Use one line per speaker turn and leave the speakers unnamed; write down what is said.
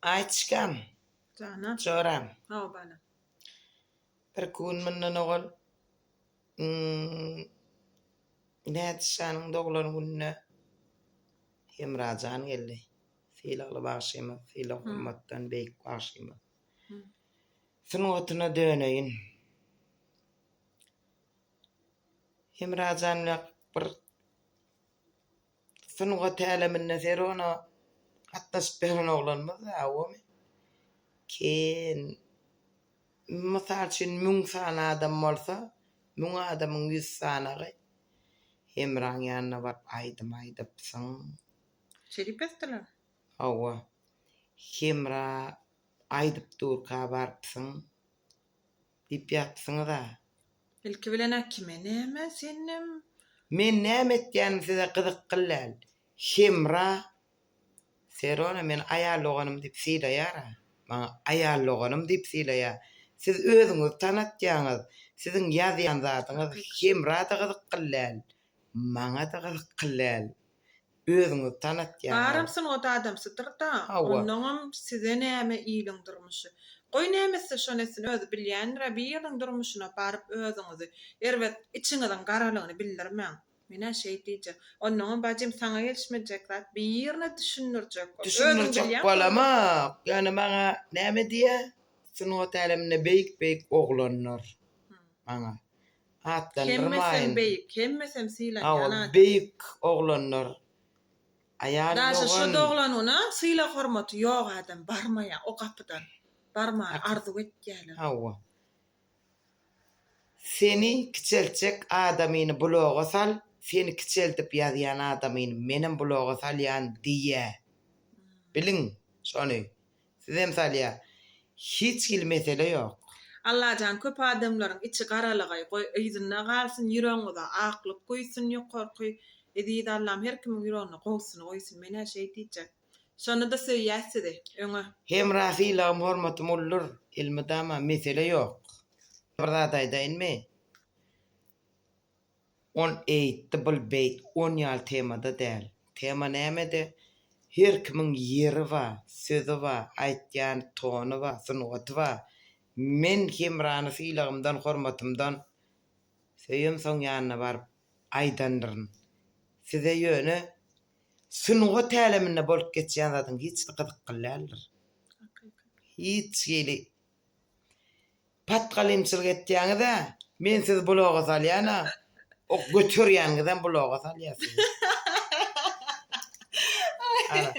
Aýçkam.
Jana.
Joram.
Hawa balam.
Birki gün mundan owal Nädişanyň doglan gününe Hemrajan geldi. Sylagly bagşymyz, sylag-hormatdan beýik bagşymyz. Sungatyna döneýin. Hemrajan bilen bir Sungat äleminde Ferona gatnaşyp beren oglanymyz hawomy? Ken mysal üçin müň sany adam bolsa, müň adamyň ýüz sanagy Hemraň ýanyna baryp aýdym aýdypsyň.
Şeýdip ýazdylar.
Hawa. Hemra aýdyp durka barypsyň. Diýip ýatypsyňyz-a.
Ilki bilen-ä kime näme, senem.
Men näme etýänim size gyzykgyl däl. Hemra Serona meni aýal doganym diýip sylaýar-a. Maňa aýal doganym diýip sylaýar. Siz özüňizi tanatýaňyz. Siziň ýazýan zadyňyz Hemra-da gyzykgyl däl. Maňa-da gyzykgyl däl. Özüňizi tanatýaňyz.
Baram sungat adamsydyrda,
Hawa.
onnoňam size näme iliň durmuşy. Goý näme etse şony etsin özi bilýändirä bir iliň durmuşyna baryp özüňizi erbet içiňiziň garalygyny bildirmäň. Menä şeý diýjek. Onnoňam bajym saňa gelişmejek zat birine düşündirjek bol. Özüň
Düşündirjek
bilýäň
bolamok. Ýöne maňa näme diýýä? Sungat äleminde beýik-beýik oglanlar maňa.
Hemmesem
Atlandyrmaýyn.
beýik, hemmesem sylanýan
Hawa,
adam.
beýik oglanlar. Aýal
Daşy şo
dogan.
doglanyna sylag-hormaty ýok adam barmaýar o gapydan. Barmany arzuw etýärler.
Hawa. Seni kiçeltjek adamyny bloga sal, seni kiçeldip ýazýan adamyny menem bloga salýan diýýä. Biliň şony. Sizem salýa. Hiç hili mesele ýok.
Allajan köp adamlaryň içi garalagaý goý yzynda galsyn ýüregiňize aklyk guýsun ýokarky eziz Allam her kimiň ýüregine gowusyny guýsun menä şeý diýjek şonda-da söýýäs sizi öňe.
Hemra sylagym hormatym uludyr elmydama mesele ýok. Bir zat aýdaýynmy? On eýtdi bul beýt on ýaly temada däl. Tema nämede? Her kimiň ýeri ba, sözi ba, aýtýan tony ba, sungaty ba. Men Hemrany sylagymdan hormatymdan söýemsoň ýanyna baryp aýdandyryn. Size ýöne sungat äleminde bolup geçýän zadyň hiç hili gyzykly däldir. Hiç hili Patgalymçylyk etýäňiz-ä, men sizi bloga salýan-a, o göterýäniňizem bloga salýar sizi. Ana.